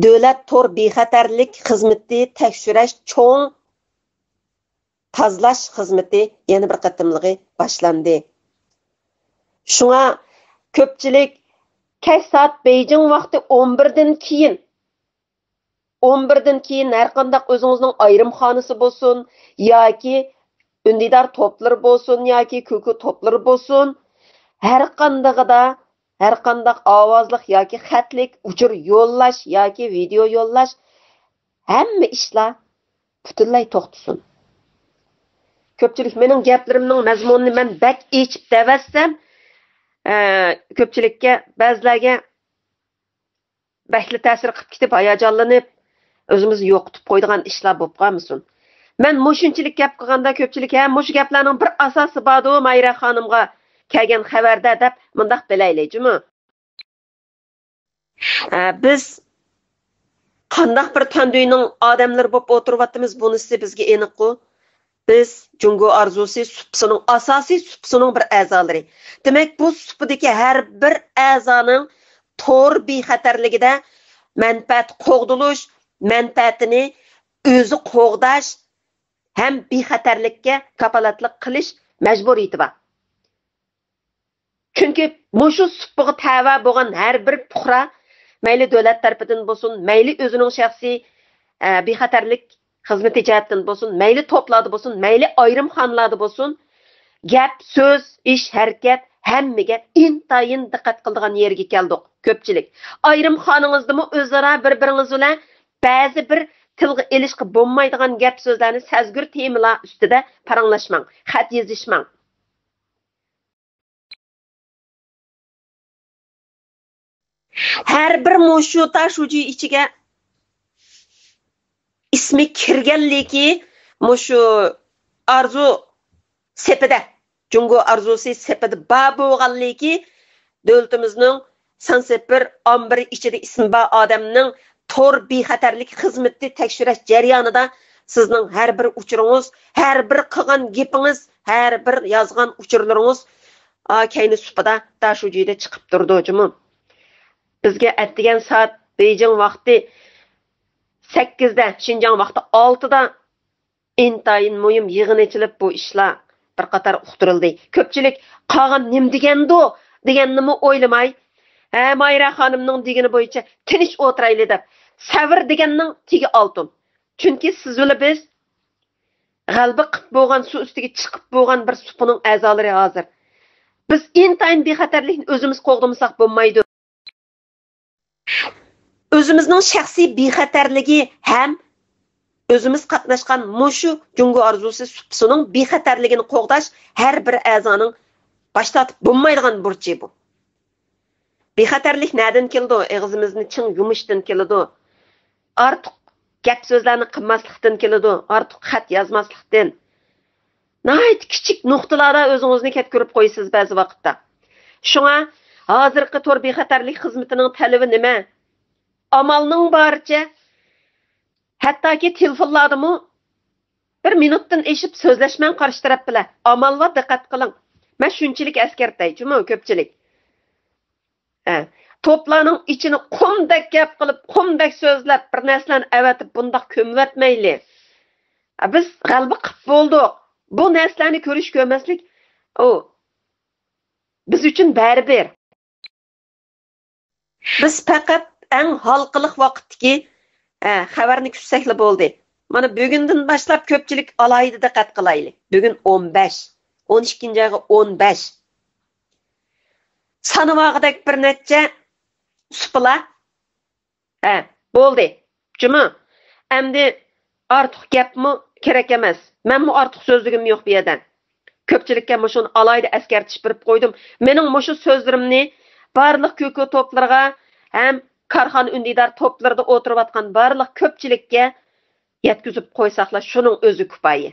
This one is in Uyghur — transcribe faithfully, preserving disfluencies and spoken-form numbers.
دۆلەت تور بىخەتەرلىك خىزمىتى تەكشۈرۈش چوڭ تازىلاش خىزمىتى يەنە بىر قېتىملىقى باشلاندى. شۇڭا كۆپچىلىك كەچ سائەت بېيجىڭ ۋاقتى ئون بىردىن كېيىن، ئون بىردىن كېيىن ھەر قانداق ئۆزىڭىزنىڭ ئايرىم خانىسى بولسۇن ياكى ئۈندىدار توپلىرى بولسۇن ياكى كۈلكە توپلىرى بولسۇن، ھەر قاندىقىدا، ھەر قانداق ئاۋازلىق ياكى خەتلىك ئۇچۇر يوللاش ياكى ۋىدېئو يوللاش، ھەممە ئىشلار پۈتۈنلەي توختىسۇن. كۆپچىلىك مېنىڭ گەپلىرىمنىڭ مەزمۇنىنى مەن بەك ئېچىپ دەۋەتسەم، ئە، كۆپچىلىككە، بەزىلەرگە بەكلا تەسىر قىلىپ كېتىپ، ھاياجانلىنىپ، ئۆزىمىزنى يوقىتىپ قويىدىغان ئىشلار بولۇپ قالمىسۇن. مەن مۇشۇنچىلىك گەپ قىلغاندا، كۆپچىلىك، ھە، مۇشۇ گەپلەرنىڭ بىر ئاساسى باردۇ، ماھىرە خانىمغا كەلگەن خەۋەردە، دەپ مۇنداق بىلەيلى، جۇمۇ. ئە، بىز قانداق بىر تەندۈينىڭ ئادەملىرى بولۇپ ئولتۇرۇۋاتىمىز، بۇنىسى بىزگە ئېنىققۇ. بىز جۇڭگو ئارزۇسى سۇپىسىنىڭ ئاساسىي سۇپىسىنىڭ بىر ئەزالىرى. دېمەك، بۇ سۇپىدىكى ھەر بىر ئەزانىڭ تور بىخەتەرلىكىدە مەنپەئەت قوغدىلىش، مەنپەئەتىنى ئۆزى قوغداش ھەم بىخەتەرلىككە كاپالەتلىك قىلىش مەجبۇرىيىتى بار. چۈنكى مۇشۇ سۇپىغا تەۋە بولغان ھەر بىر پۇقرا، مەيلى دۆلەت تەرىپىدىن بولسۇن، مەيلى ئۆزىنىڭ شەخسىي، ئە، بىخەتەرلىك خىزمىتى جەھەتتىن بولسۇن، مەيلى توپلاردا بولسۇن، مەيلى ئايرىم خانىلاردا بولسۇن، گەپ، سۆز، ئىش، ھەرىكەت ھەممىگە ئىنتايىن دىققەت قىلىدىغان يېرىگە كەلدۇق، كۆپچىلىك. ئايرىم خانىڭىزدىمۇ ئۆزئارا بىر-بىرىڭىز بىلەن بەزى بىر تىلغا ئېلىشقا بولمايدىغان گەپ-سۆزلەرنى سەزگۈر تېمىلار ئۈستىدە پاراڭلاشماڭ، خەت يېزىشماڭ. ھەر بىر مۇشۇ تاشۇجى ئىچىگە ئىسمى كىرگەنلىكى، مۇشۇ ئارزۇ سېپىدە، جۇڭگو ئارزۇسى سېپىدە بار بولغانلىكى، دۆلىتىمىزنىڭ سان سېپىر ئامبىرى ئىچىدە ئىسمى بار ئادەمنىڭ تور بىخەتەرلىك خىزمىتى تەكشۈرۈش جەريانىدا سىزنىڭ ھەر بىر ئۇچۇرىڭىز، ھەر بىر قىلغان گېپىڭىز، ھەر بىر يازغان ئۇچۇرلىرىڭىز، ئا، كەينى سۇپىدا داشۇجىدا چىقىپ تۇرىدۇ جۇمۇ. بىزگە ئەتىگەن سائەت بېيجىڭ ۋاقتى سەككىزدە، شىنجاڭ ۋاقتى ئالتىدا ئىنتايىن مۇھىم يىغىن ئېچىلىپ، بۇ ئىشلار بىر قاتار ئۇقتۇرۇلدى. كۆپچىلىك قالغان نېمە دېگەندۇ دېگەننىمۇ ئويلىماي، ھە، ماھىرە خانىمنىڭ دېگىنى بويىچە تىنچ ئولتۇرايلى دەپ، سەۋر دېگەننىڭ تېگى ئالتۇن. چۈنكى سىز بىلەن بىز غەلىبە قىلىپ بولغان، سۇ ئۈستىگە چىقىپ بولغان بىر سۇپىنىڭ ئەزالىرى ھازىر. بىز ئىنتايىن بىخەتەرلىكنى ئۆزىمىز قوغدىمىساق بولمايدۇ. ئۆزىمىزنىڭ شەخسىي بىخەتەرلىكى ھەم ئۆزىمىز قاتناشقان مۇشۇ جۇڭگو ئارزۇسى سۇپىسىنىڭ بىخەتەرلىكىنى قوغداش ھەر بىر ئەزانىڭ باش تارتىپ بولمايدىغان بۇرچى بۇ. بىخەتەرلىك نەدىن كېلىدۇ؟ ئېغىزىمىزنى چىڭ يۇمۇشتىن كېلىدۇ. ئارتۇق گەپ سۆزلەرنى قىلماسلىقتىن كېلىدۇ. ئارتۇق خەت يازماسلىقتىن. ناھايىتى كىچىك نۇقتىلاردا ئۆزىڭىزنى كەتكۈرۈپ قويىسىز بەزى ۋاقىتتا. شۇڭا ھازىرقى تور بىخەتەرلىك خىزمىتىنىڭ تەلىپى نېمە؟ ئامالنىڭ بارىچە، ھەتتاكى تېلېفونلاردىمۇ بىر مىنۇتتىن ئېشىپ سۆزلەشمەڭ قارشى تەرەپ بىلەن. ئامال بار، دىققەت قىلىڭ. مەن شۇنچىلىك ئەسكەرتەي جۇمۇ، كۆپچىلىك. ھە. توپلارنىڭ ئىچىنى قۇمدەك گەپ قىلىپ، قۇمدەك سۆزلەپ، بىر نەرسىلەرنى ئەۋەتىپ، بۇنداق كۆمۈۋەتمەيلى. ھە، بىز غەلىبە قىلىپ بولدۇق. بۇ نەرسىلەرنى كۆرۈش كۆرمەسلىك، ئۇ بىز ئۈچۈن بەرىبىر. بىز پەقەت ئەڭ ھالقىلىق ۋاقىتتىكى، ھە، خەۋەرنى كۈتسەكلا بولدى. مانا بۈگۈندىن باشلاپ كۆپچىلىك ئالاھىدە دىققەت قىلايلى. بۈگۈن ئون بەش، ئون ئىككىنچى ئايغا ئون بەش. سانىۋالغۇدەك بىر نەچچە سۇپىلار. ھە، بولدى. جۇمۇ. ئەمدى ئارتۇق گەپمۇ كېرەك ئەمەس. مەنمۇ ئارتۇق سۆزلىگۈم يوق بۇ يەردە. كۆپچىلىككە مۇشۇنى ئالاھىدە ئەسكەرتىش بېرىپ قويدۇم. مېنىڭ مۇشۇ سۆزلىرىمنى بارلىق كۆكۆ توپلىرىغا ھەم كارخانا ئۈندىدار توپلىرىدا ئولتۇرۇۋاتقان بارلىق كۆپچىلىككە يەتكۈزۈپ قويساقلا، شۇنىڭ ئۆزى كۇپايە.